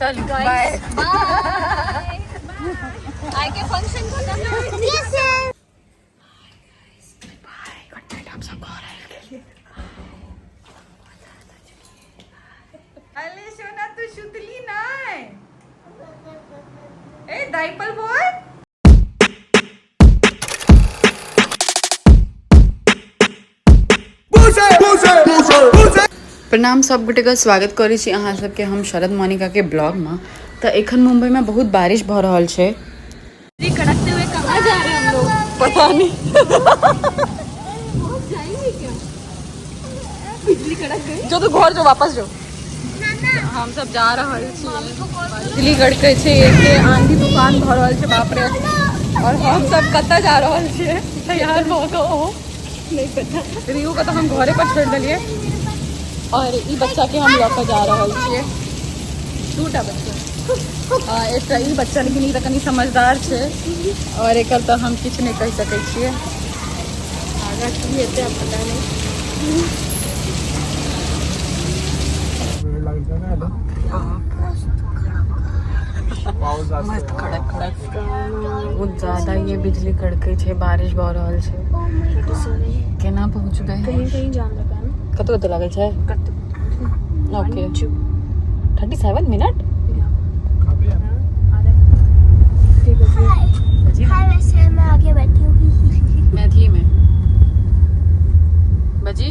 चल बाय। आइ के फंक्शन खत्म। Yes sir. Good night. हम सब घर आबि गेलियै। अरे सोना, तू सुतली नै? ए दाइपल बॉय। प्रणाम सब गोटेके, स्वागत करै छी अहाँ सबके हम शरद मोनिका के ब्लॉगमे। तऽ एखन मुंबईमे बहुत बारिश भऽ रहल छै। कड़कते हुए कहाँ जा रहे हैं हम लोग? पता नहीं। जाएंगे क्या? बिजली कड़क गई। जो तू घर जो, वापस जो। हम सब जा रहल छी। बिजली कड़कै छै, एते आंधी तूफान भऽ रहल छै, बाप रे। और हम सब कतऽ जा रहल छियै? तैयार भऽ कऽ ओहो नहीं पता। रियू के तऽ हम घरे पर छोड़ि देलियै और ई बच्चा के हम लऽ कऽ जा रहल छियै। दूटा बच्चा, एकटा ई बच्चा, लेकिन ई तऽ कनि समझदार छै और एकर तऽ हम किछु नहि कहि सकै छियै। आगा की हेतै आब पता नहीं। वेळ लागेल का? काय आलं? पाऊस जास्त मस्त खड़क खड़क, बहुत ज्यादा ये बिजली कड़कै छै, बारिश भऽ रहल छै। केना पहुँचबै? कहीं कहीं जाम लगा ना। कतऽ कतऽ लागल छै? Okay, 37 minute. हाय हाय, वैसे मैं आगे बैठी हूँ। मैथिली में बजी।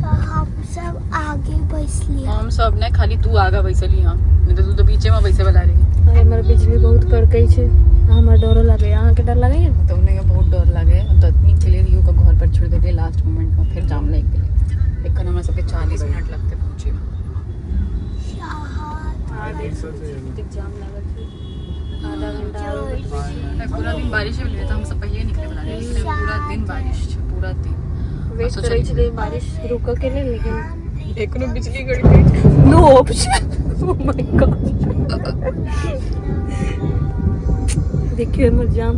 तो हम सब आगे बैस लिया। हम सब ने, खाली तू आगा बैसली हँ, नहीं तो तू तो बीचे में बैसे वाला रही। अरे, हमर बिजली बहुत कड़कै छै, हमरा डरो लागैया। अहाँके डर लागैया? तो उन्हें के बहुत डर लागे। हम तो इतनी क्लियर you का घर पर छोड़ देलियै लास्ट मोमेंट में, फिर जाम लागि गेलै। एखन हमरा सबके 40 मिनट लगतै पहुँचे में। जाम लागल छै, आधा घंटा आरो। पूरा दिन बारिश भेलै तऽ हम सब पहिले निकले वाला रहियै, लेकिन पूरा दिन बारिश छै, पूरा दिन। वेट करै छलियै बारिश रुकऽ के लेल, लेकिन एखनो बिजली कड़कै। No option. Oh my God, देखियो हमर जाम।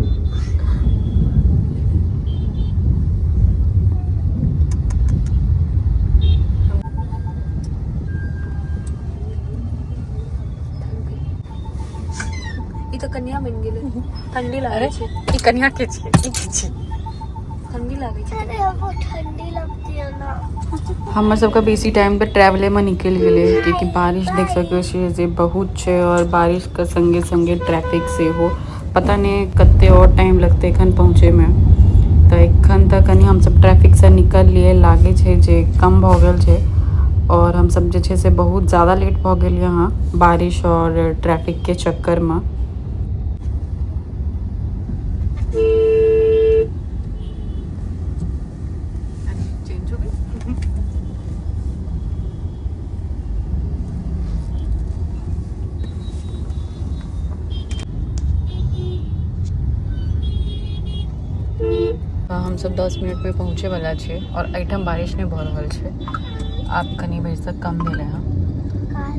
ई तऽ कन्या बनि गेलै, ठंडी लागै छै। ई कन्या के छै? ई के छै? ठंडी लागै छै। अरे, वो ठंडी लगती है ना। हमर सबके बेसी टाइम तऽ ट्रैवलेमे निकलि गेलै, कियाकि बारिश देख सकै छियै जे बहुत छै और बारिशके संगे संगे ट्रैफिक सेहो। पता नहि कते और टाइम लगतै एखन पहुँचैमे। तऽ एखन तऽ कनि हमसब ट्रैफिकसँ निकललियै, लागै छै जे कम भऽ गेल छै। और हमसब जे छै से बहुत ज्यादा लेट भऽ गेलियै हँ बारिश और ट्रैफिकके चक्करमे। चेंज हो गई। हमसब 10 मिनटमे पहुँचे वाला छियै और एहिठाम बारिश नहि भऽ रहल छै आब, कनि भरिसक कम भेलै हँ।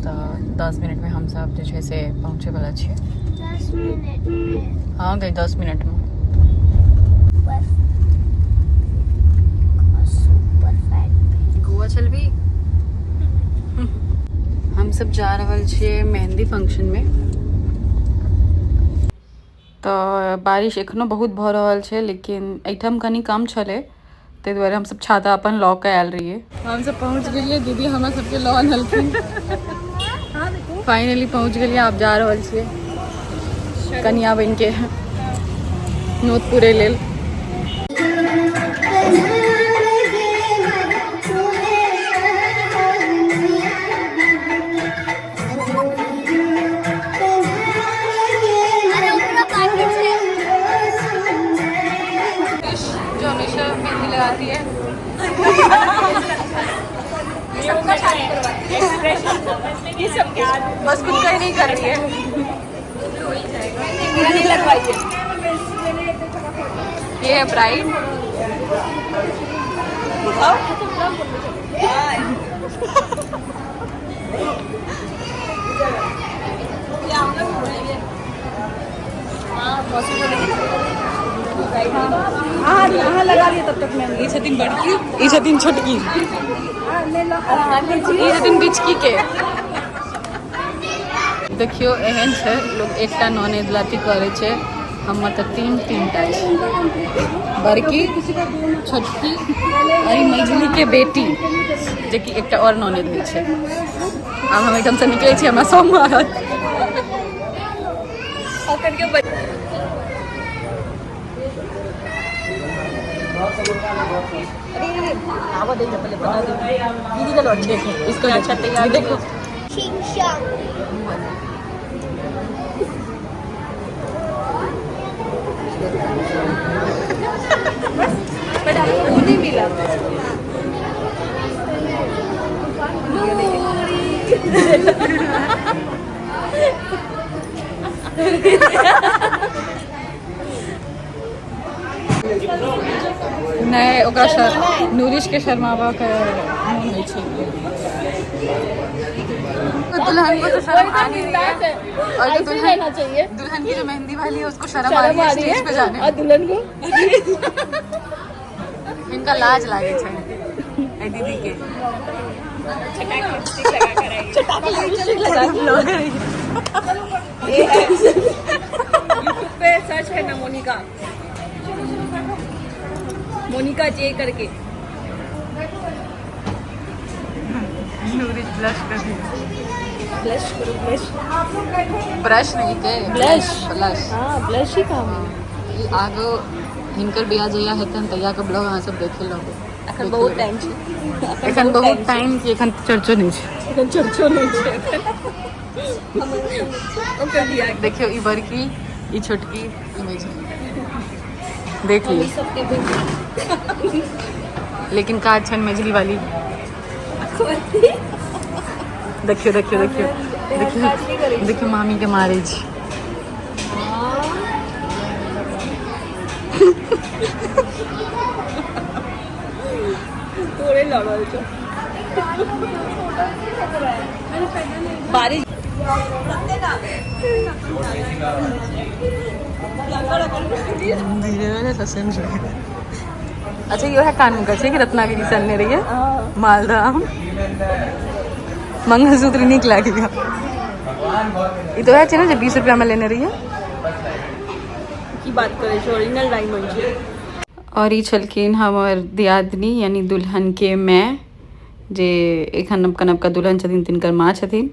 तऽ 10 मिनटमे हमसब जे छै से पहुँचे वाला छियै। 10 मिनट में? हँ गई, 10 मिनटमे। बस सुपर फैट। गोवा चलबी? हमसब जा रहल छियै मेहंदी फंक्शनमे। तऽ बारिश एखनो बहुत भऽ रहल छै, लेकिन एहिठाम कनि कम छलै, ताहि दुआरे हमसब छाता अपन लऽ कऽ आयल रहियै। हमसब पहुँच गेलियै। दीदी हमरा सबके लऽ अनलखिन। फाइनली पहुँच गेलियै। आब जा रहल छियै कनिया बनि के नोत पुरै लेल। अरे, ओकरा बाकी छै। जो हमेशा मेहंदी लगाती है। सबका शादी करवाती है। बस खुद का ही नहीं कर रही है। मेरा नहीं लगवाइए। ये है ब्राइड। दिखाओ। अहाँ लगा लिअ तब तक मेहंदी। ई छथिन बड़की, ई छथिन छोटकी, ई छथिन बिचकी के। देखियौ एहन छै लोग एकटा ननद लाती करै छै, हमर तऽ तीन तीन टा छै, बड़की, छोटकी और ई मझली के बेटी, जेकि एकटा और ननद होइ छै। आब हम एहिठामसँ निकलै छी, हमरा सब मारत। देखो इसको, अच्छा तैयार देखो। शिक्षक। नहि, ओकरा नूरिश के शर्माबा के मोन होइ छै। दुल्हन को तो शर्म आ नहीं रही है और जो दुल्हन चाहिए। दुल्हन की जो मेहंदी वाली है, उसको शर्म आ रही है स्टेज पे जाने में। और दुल्हन को इनका लाज लागे छै ए दीदी के। पे सर्च करना मोनिका, मोनिका जे करके। नूरिश ब्लश कर रही है। ब्लश करो, ब्लश। ब्रश नहीं के। ब्लश। ब्लश। हाँ, ब्लश ही काम है। ई आगो हिनकर बियाह जहिया हेतन तहिया के ब्लॉग अहाँ सब देखे लगो। अखन बहुत टाइम छै। एखन बहुत टाइम की, एखन चर्चो नहि छै। एखन चर्चो नहि छै ओकर बियाह। देखियौ, ई बड़की, ई छोटकी, ई मझली, देख लियौ। सबके भी। लेकिन काज छनि मझली वाली। देखियौ, देखियौ, देखियौ, देखियौ, देखियौ, मामी के मारै छी। तोरे लगल छौ बारिश। धीरे ससुर। अच्छा, यो है कानून का छै कि रत्नागिरी से अनने रहिए मालदा आम, मंगलसूत्र नीक लागैया। ई तो वएह छै ने जे 20 रुपया में लेने रहिए? की बात करै छै, ओरिजिनल डायमंड छै। और ई छलखिन हमर दियादनी, यानी दुल्हन के माय, जे एखन नवका नवका दुल्हन छथिन तिनकर माँ छथिन।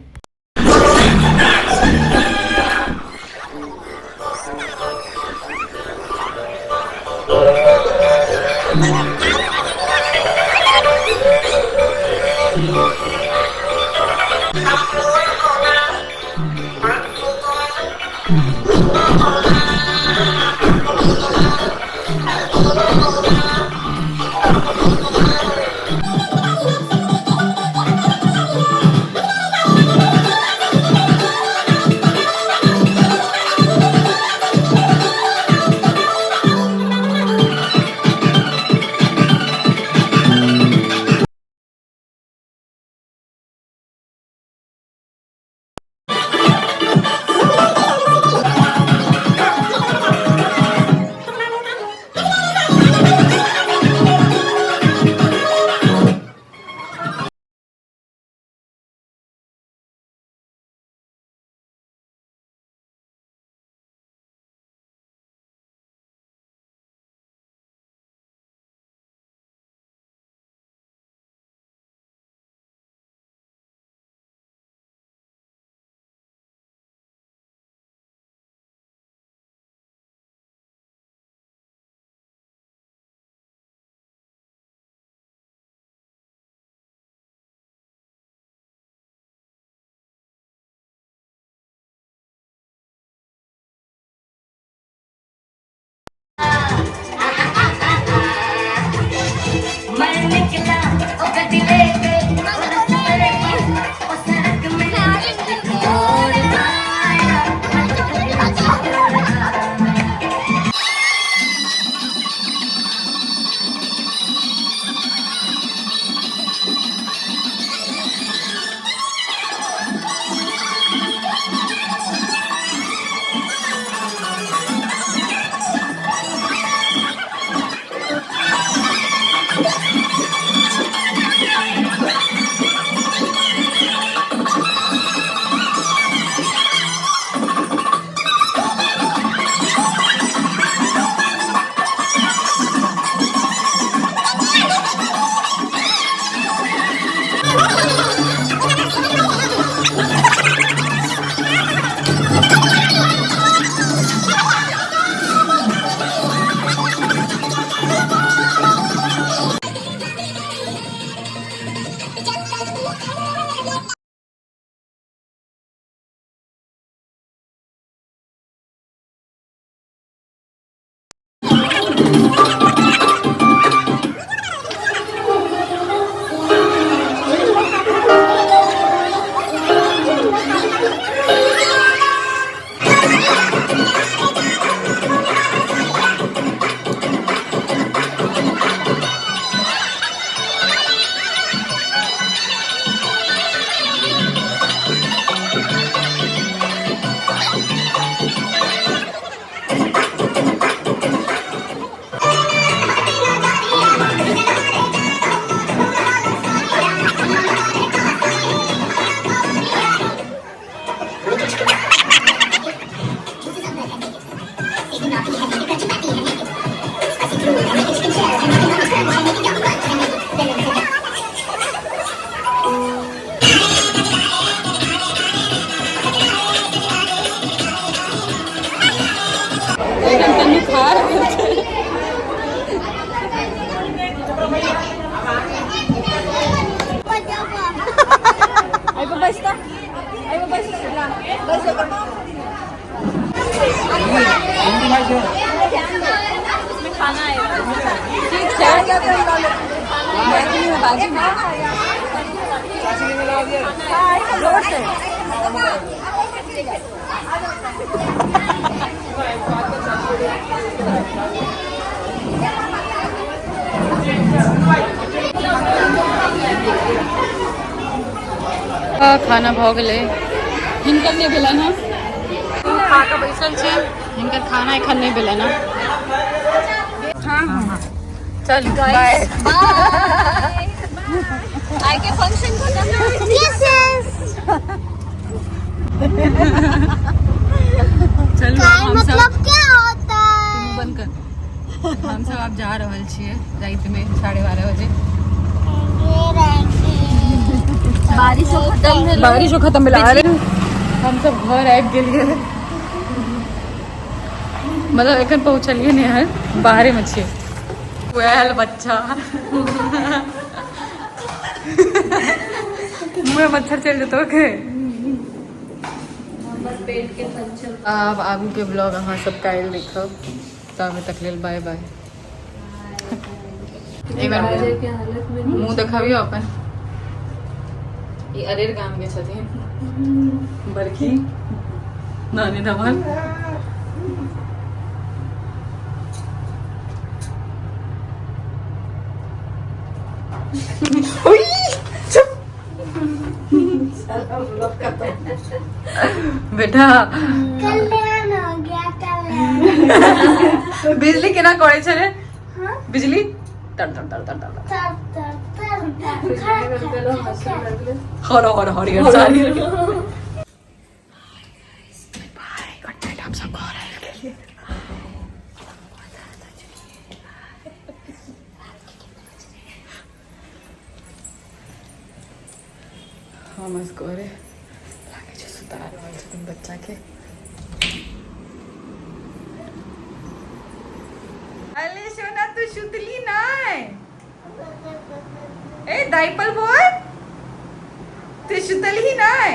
एखन तन्नू खा रहल छै। ठीक छै, मैथिली में बाजू ने। खाना भऽ गेलै, हिनकर नहि भेलनि हँ। खा कऽ बैसल छै, हिनकर खाना एखन नहि भेलनि हँ। हाँ, चल बाय। आइ के फंक्शन खत्म। Kisses. चलू, काय आब हमसब मतलब क्या होता है? बंद कर। हमसब आब जा रहल छियै रातिमे 12:30 बजे। बारिशो खत्म भेलै। बारिशो खत्म भेलै। अरे, हमसब घर आबि गेलियै, मतलब एखन पहुँचलियै नहि हन, बाहरेमे छियै। वेल बच्चा, मुँह मच्छर चलि जेतौ के। हमर पेट के फंक्शन। आब आगूके ब्लॉग अहाँ सब काल्हि देखब, तब तक लेल बाय बाय। एक बार बाजे के हालत में। मुँह देखाबियौ अपन। ई अरेर गाम के छथिन, बड़की नानी धमन। उई, चुप बेटा। कल्याण हो गया, कल्याण। बिजली केना करै छै रे? हाँ? बिजली तर तर तर तर तर। तर तर तर तर खड़ खड़ खड़। हर हर हरियर सारी। बाय, गुड नाइट। हम सब घर आबि गेलियै। हम असगरे लागै छै, सुता रहल छथिन बच्चाके। अरे सोना, तू सुतली নাই? ए दाइपल बॉय, तू सुतलही নাই?